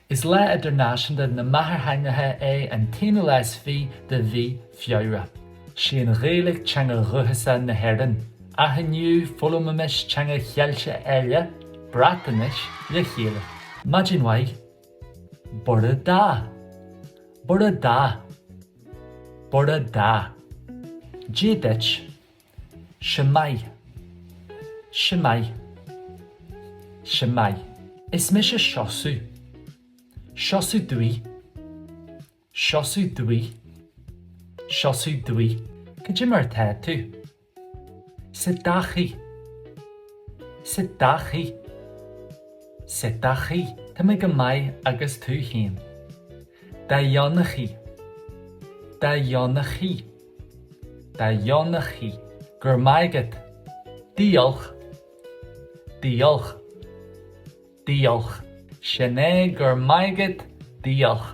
Is Lá Idirnáisiúnta na Máthairtheangacha é an t-aonú lá is fi de mhí Feabhra. Sí an Ghaeilge teanga dhúchasach na hÉireann, ach inniu foghlaimeoimis teanga Cheilteach eile, Breatnais, le chéile. Maidin mhaith. Bore da. Bore da. Bore da. Dia duit. Shwmae. Shwmae. Shwmae. Is mise Seosamh. Seosamh dw i. Seosamh dw i. Seosamh dw i. Cad é mar atá tú? Sut dach chi? Sut dach chi? Sut dach chi? Tá mé go maith agus tú féin? Da iawn i chi. Da iawn i chi. Da iawn i chi. Go raibh maith agat. Diolch. Diolch. Diolch. Sin é, go raibh maith agat, diolch.